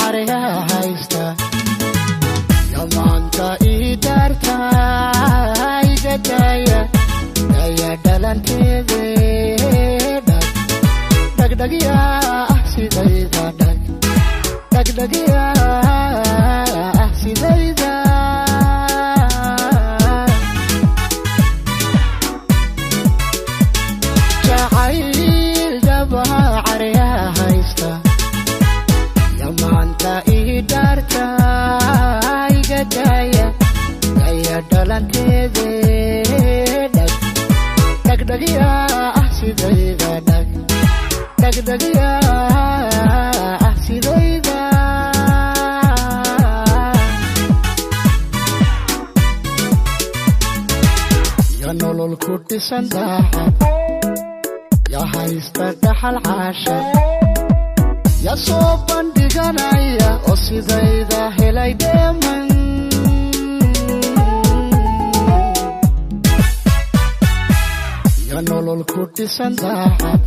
Caryaa haysta ya maanta ii daarta, iga daaya daya dhalanteede. Dhag dhagdhagyaa ah sidayda, dhag dhagdhagyaa ah sidayda. Jacayl dhaba caryaa haysta ya maanta ii dhaarta, iga daaya daya dhalanteede. Dhag dhagdhagyaa ah sidayda, dhag dhagdhagyaa ah sidayda. Ya nolol ku dhisan daacad, ya haysta dhaxal caasha, ya soo bandhiganaya oo sidayda helay dheeman. Ya nolol ku dhisan daacad,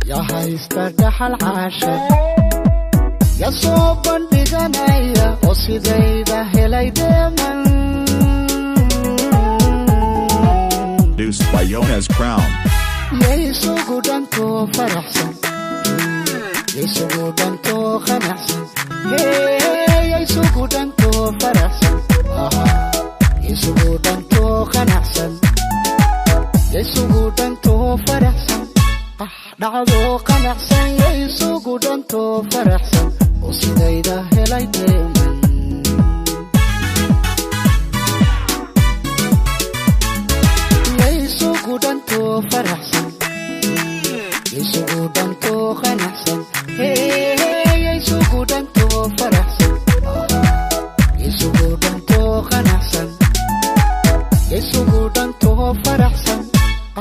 ya haysta dhaxal caasha, ya soo bandhiganaya oo sidayda helay dheeman. Produced by Yonas Crown. Yaysugu dhantoo faraxsan, yaysugu dhantoo qanacsan, yaysugu dhantoo faraxsan, yaysugu dhantoo qanacsan, yaysugu dhantoo faraxsan, ah dhacdoo qanacsan, yaysugu dhantoo faraxsan oo sidayda helay deeman. Yaysugu dhantoo faraxsan, yaysugu dhantoo qanacsan, yaysugu dhantoo faraxsan, yaysugu dhantoo qanacsan, yaysugu dhantoo faraxsan,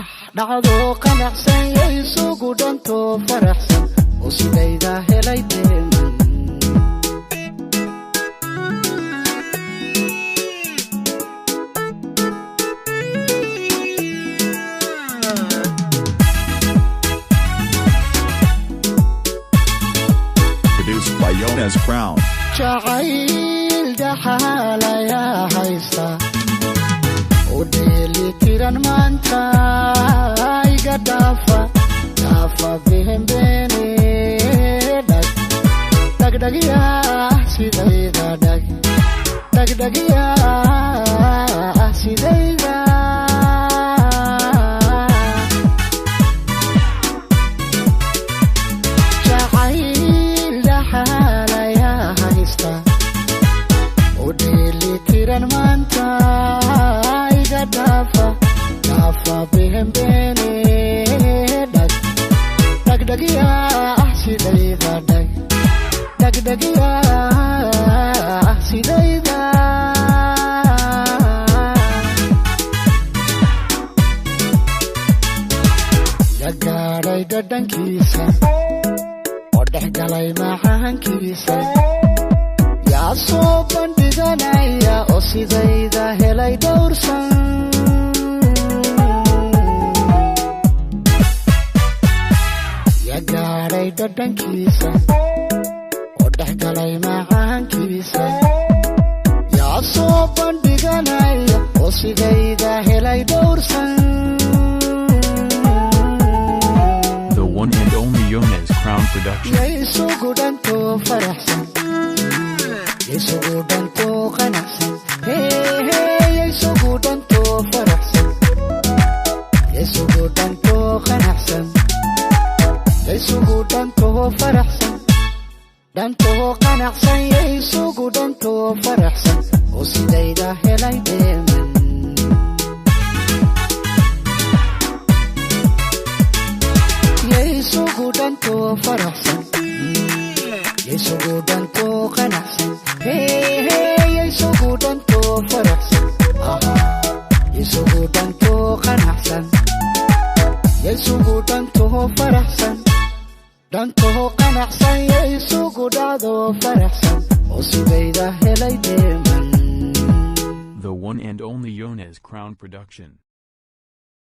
ah dhacdoo qanacsan, yaysugu dhantoo faraxsan oo sidayda helay deeman. Produced by Yonas Crown. Jacayl dhaxaalayaa haysta u dheeli tiran maanta, iga dhaafa dhaafa beenbeene. Dhag dhagdhagyaa sidayda, dhag dhagdhagyaa sidayda. Jacayl dhaxaalayaa haysta u dheeli tiran maanta, iga dhaafa dhaafa beenbeene. Dhag dhagdhagyaa sidayda, dhag dhagdhagyaa sidayda. Ya gaadhay dhadhankiisa oo dhex galay macaankiisa, yaa soo bandhiganaya oo sidayda helay dhowrsan. Ya gaadhay dhadhankiisa oo dhex galay macaankiisa, yaa soo bandhiganaya oo sidayda helay dhowrsan. The one and only Yonas Crown Production. Yaysugu dhantoo faraxsan, yaysugu dhantoo qanacsan, yaysugu dhantoo faraxsan, yaysugu dhantoo qanacsan, yaysugu dhantoo faraxsan, dhantoo qanacsan, yaysugu dhantoo faraxsan oo sidayda helay dheeman. Yaysugu dhantoo faraxsan, yaysugu dhantoo qanacsan, yaysugu dhantoo faraxsan, yaysugu dhantoo qanacsan, yaysugu dhantoo faraxsan, dhantoo qanacsan, yaysugu dhacdoo faraxsan oo sidayda helay dheeman. The one and only Yonas Crown Production.